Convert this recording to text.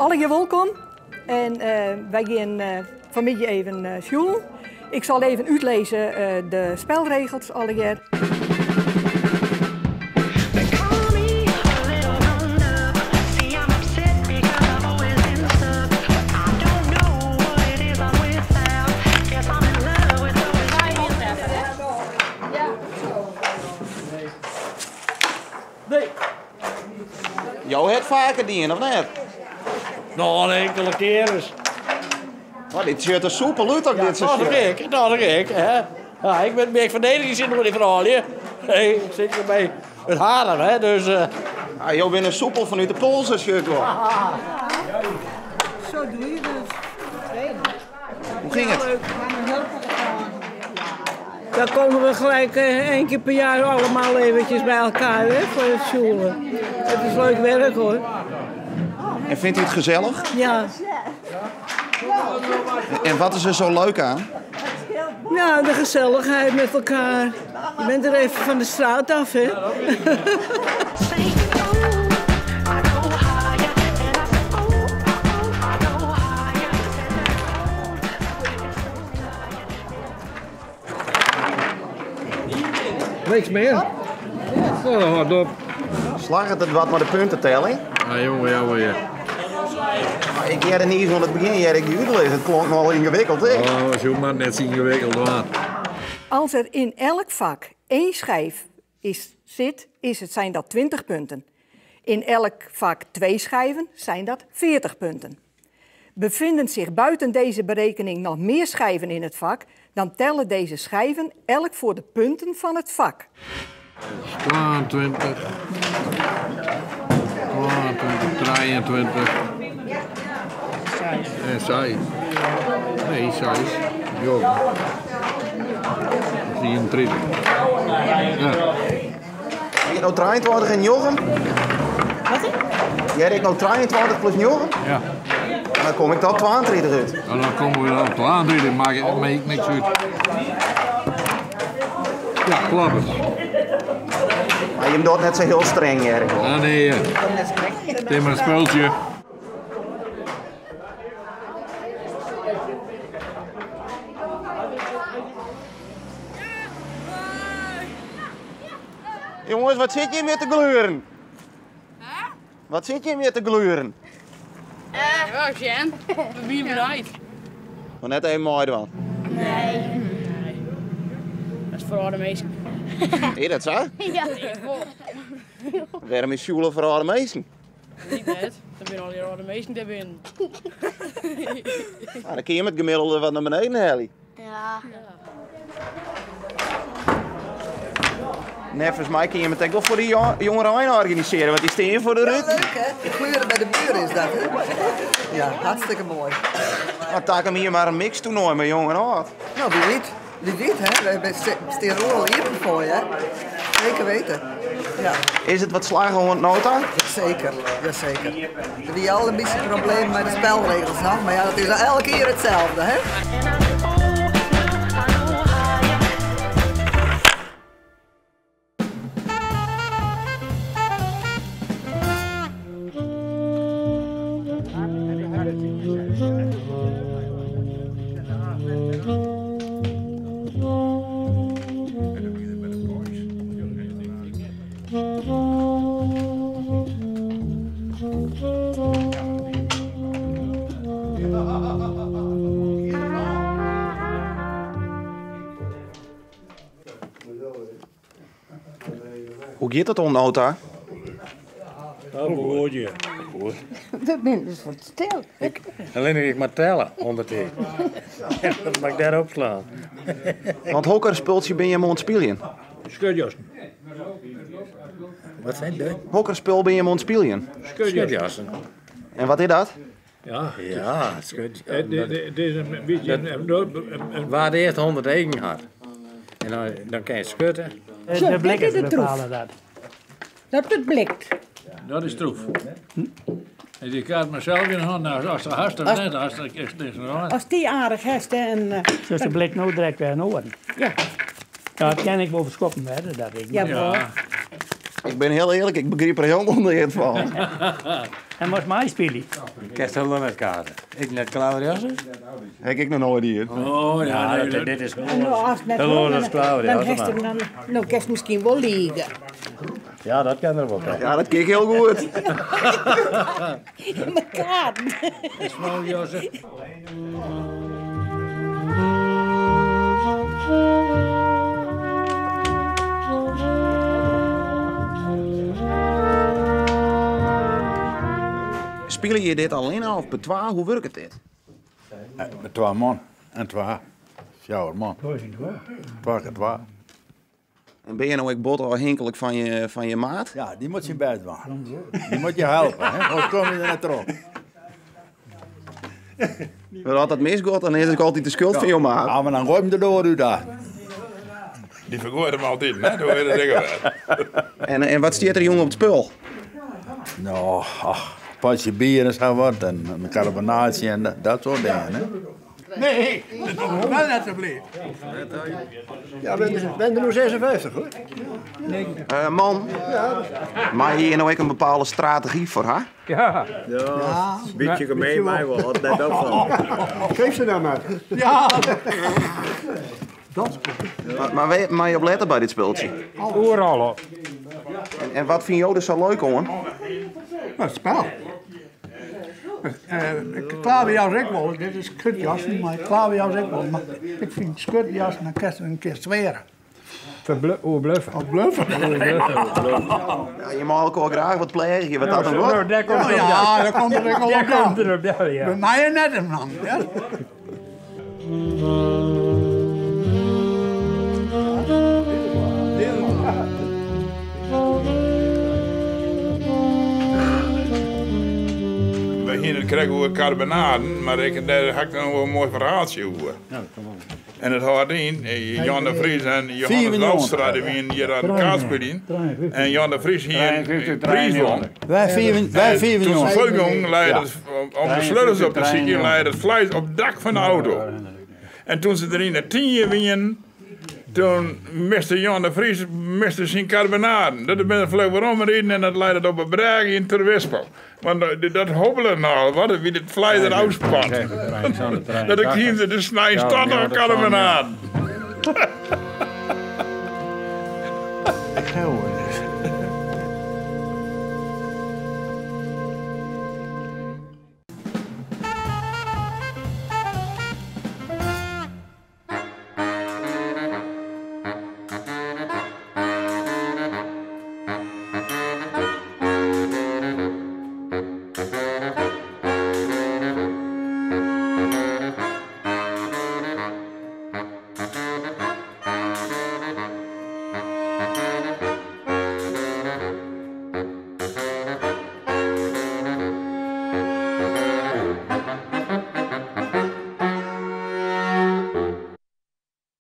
Allegear wolkom en wy gean fanmiddei even sjoelen. Ik sal even útlizze de spelregels allegear. Jo het faker dien, of net? No, in inkelde kear ris. Oh, dit sjocht der soepel út, dit sa Dat ik, dat ik, hè. Ja, ik ben meer verdediging zit nog die verhaal, Hey, ik zit bij het Haarlem, hè, dus... Ah, jo binne soepel fanút de pols, sjoch ik wol. Zo doe je dat. Hoe ging it? Dan komen we gelijk één keer per jaar allemaal eventjes bij elkaar, hè, voor het sjoelen. Het is leuk werk hoor. En vindt u it gesellich? Ja. En wat is der zo leuk aan? Nou, de gezelligheid met elkaar. Je bent er even van de straat af, hè? Niks mear. No, dan hâldt op. Slagget it wat mei de puntetelling? Ja, jonge, ja, ja. Maar ik hearde niis oan it begjin hear ik dy útlis. It klonk nochal yngewikkeld, hè? Oh, soe mar net sa yngewikkeld dwaan. Als er in elk vak één schijf is, zit, is het, zijn dat 20 punten. In elk vak twee schijven zijn dat 40 punten. Bevinden zich buiten deze berekening nog meer schijven in het vak, dan tellen deze schijven elk voor de punten van het vak. 22, 22, 23 en 6. Nee, 6. Jo. 34. Ja. Wie no 23 en njoggen? Wat? Hear ik no 23 plus njoggen? Ja. En dan kom ik tot 32 út. En dan komme we op 32, makket my ek niks út. Ja, kloppet. Mar jim dogge it net sa hiel streng, hear ik wol. Ah, nee, it is mar in spultsje. Jongens, wat sit jim hjir te gluren? Wat sit jim hjir te gluren? Ja, sjen. We wiene benijd. Mar net even meidwaan? Nee. Nee. Dat is foar âlde minsken. Is dat sa? Ja. Wêrom is sjoelen foar âlde minsken? Wit ik net. Der binne allegear âlde minsken dêr binnen. Nou, dan kinne jim it gemiddelde wat nei beneden helje. Ja. Neffens my kinne jim it ek wol foar de jongerein organisearje, want dy stean foar de Ja, ruten. leuk hè? De kleuren by de buren is dat hè? Ja, hartstikke moai. Nou, takom jier mar in mikstoernoai mei jong en âld. No, wie wit. Wie wit hè? Wy stean oeral iepen foar hè? Zeker weten. Ja. Is it wat slagge oant no ta? Jaseker, jaseker. Der wie al in bytsje problemen mei de spelregels noch, mar ja, dat is elk jier itselde hè? Hoe giet it oant no ta? Goed, ja. Goed. We binne dus wat stil. Allinnich ik moat telle ûnder tiid. Dat moat ik dêr opslaan. Want hokker spultsje binne jim oan it spyljen? Skutjassen. Wat sein de? Hokker spul binne jim oan it spyljen? Skutjassen. En wat is dat? Ja, ja, skutjassen. It is in bytsje in. Wa't earst 100 eagen hat, en dan, dan kin je skutte. De blikken is de troef. Dat it blikt. Dat is troef. En dy kaart mar sels yn 'e hân, ast der hast of net, ast der is niks oan. Ast dy aardich hast en. Dus de blik no direkt wer in oaren. Ja. Dat kin ek wol ferskoppen wurde, dat ik. Ja. Ik bin hiel earlik, ik begryp der hielendal neat fan. En moast meispylje. Kinst hielendal net kaarte. Ek net klaverjassen? Ha ik ek noch noait dien. Oh ja, Ja, nee, dit is No, as it net heel wol, oars dan, dan klaverjassen. hast maar- him dan, no kinst miskien wol liege. Ja, dat kin er wol. Ja. Ja, dat kin ik hiel goed. Mei kaarten. Smoljassen. Spylje je dit allinne of per twa? Hoe wurket dit? Met twa man en twa. Fjouwer man. Twa kear twa. En bin je no ek bot ôfhinklik fan je maat? Ja, dy moat syn bêst dwaan. Dy moat je helpe, hè? Oars komme je der net troch. Want as dat misgiet, dan is it altyd de skuld fan jo maat. Ja, mar dan goai him de doar út daar. Dy fergoait him altyd, hè? Doe wit it ek alwer. En wat stiet der jûn op it spul? No, ach, potsje bier en sa wat en in karbonaatsje en dat soart dingen, hè? Nee, dat is wel net sa bliid. Ja, ben der no 56 hoor. Man, mar hie je no ek in bepaalde strategy foar har? Ja. Ja, Bytsje gemeen mei wol, wat net opfalt. Geef ze nou maar. Ja. Dat. Mar wêr moatte je op lette by dit spultsje? Oeral op. En wat fine jo der sa leuk oan? No, it spul. Klaverjas ek wol, dit is skutjassen, mar klaverjas ek wol. Mar ik fyn skutjassen, dan kinst in kear sweare. Oer bluffe. Of bluffe. Ja, je meie elkoar graach wat pleagje, wat dat dan Nou, wordt. dêr komt Nou it op ja, del. dêr komt it ek al Dêr op del. komt it op del, ja. By my net, man. Ja. We hiene it krekt oer karbonaden, mar ik, dêr ha ik dan wol in moai ferhaaltsje oer. En it hâldt yn, Jan de Vries en Johannes Walstra dy wienen hjir oan it kaartspyljen. En Jan de Vries hie in priis wûn. Wy En toen se fuortgongen, lei it, om de sleutels op te sykjen, lei it fleis op it dak fan de auto. En toen se der yn 'e Tynje wienen, toen miste Jan de Vries miste syn karbonaden. Dat binne fluch werom riden en dat lei it op 'e brêge yn Terwispel. Want dat hobbele nochal wat, wie it fleis der ôfspat. Dat ik hiene se de sneins toch noch karbonaden.